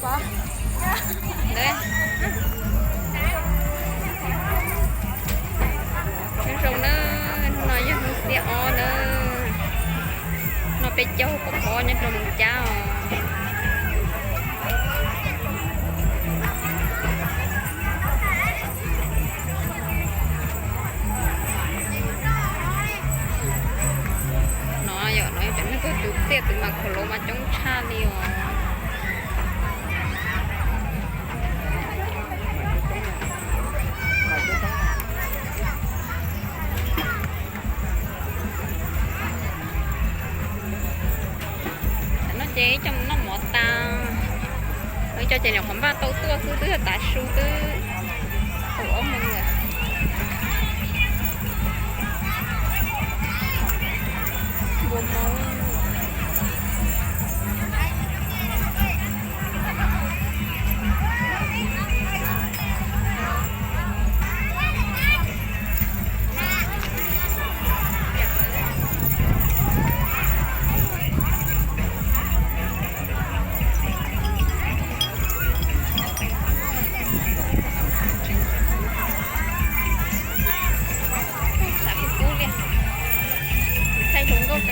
Nyob zoo na, hnub no yog hnub xiab ob na, no peb caug pov pob nyob rau Moos Cab os. No yog, no yog cov neeg tuaj tus txiaj tus mas khov lov mas coob tshaj li os. Tam no ces coj mus noj mov tas, coj ces nyuam qhuav npaj tau tuaj xwb twb yog tav su twb tau ob moos lawm. Npua mov. Xav kub kub li, thaij hluas nkauj.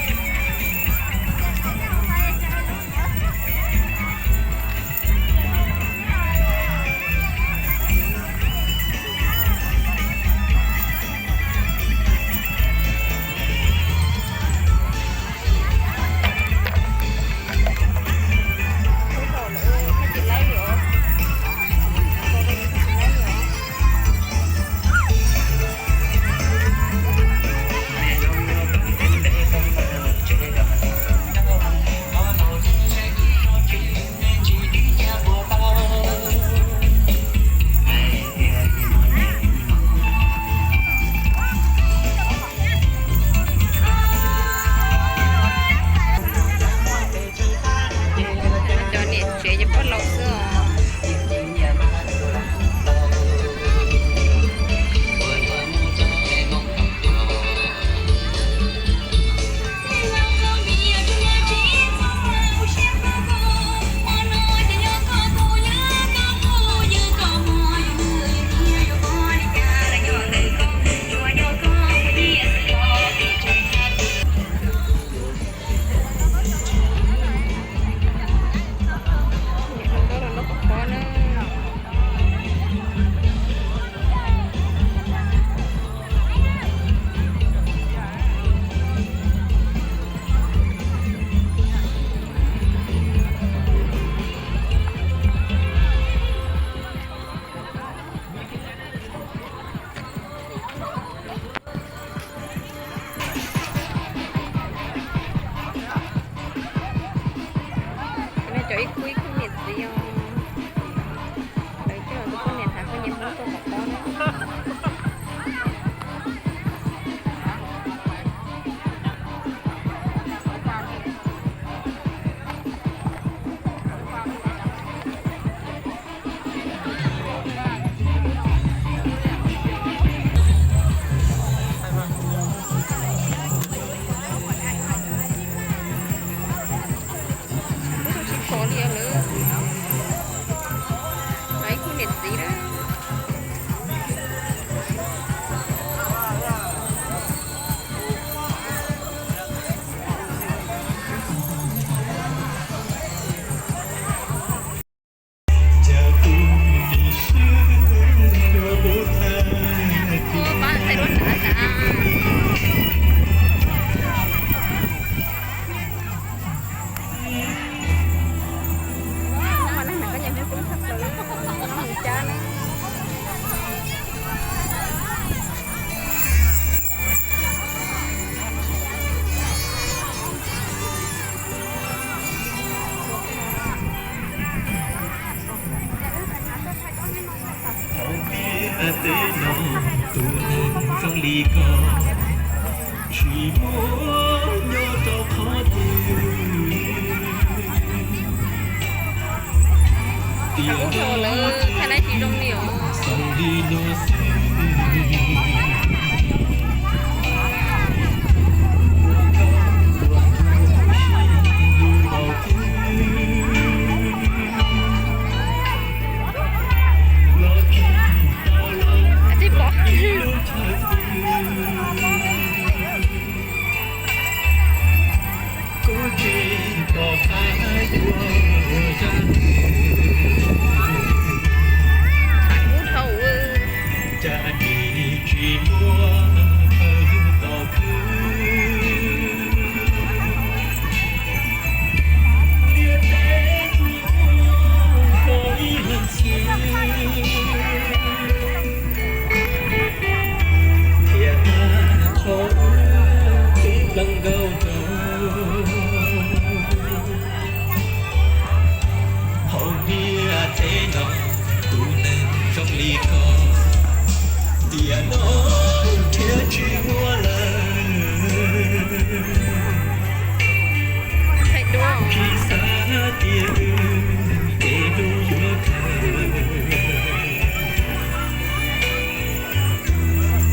Cov niam tsev cov poj laus xwb os. Cov ib khub ib khub niam txiv os, lawv coj tus poj niam hnav khaub ncaws Hmoob tuaj pov pob na. Tsis pom li lawm, ib khub niam txiv na. Hauv ntiaj teb no tus neeg zoo li koj tsis muaj nyob rau qhov twg. Tiam no txawm xav li no xwb, ua koj ua kuv sib hlub laus twg. Tiag wb ces lub yuav kawg,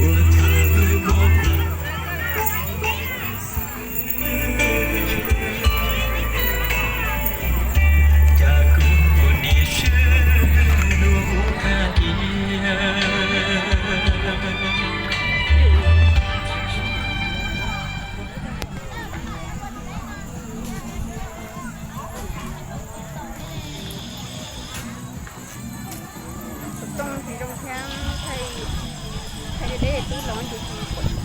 ua thawj mob cas kuv ua niam seb luag ua kab tiag. Xov tooj tsis zoo thiab, thaij deb deb twb los ces tsis pom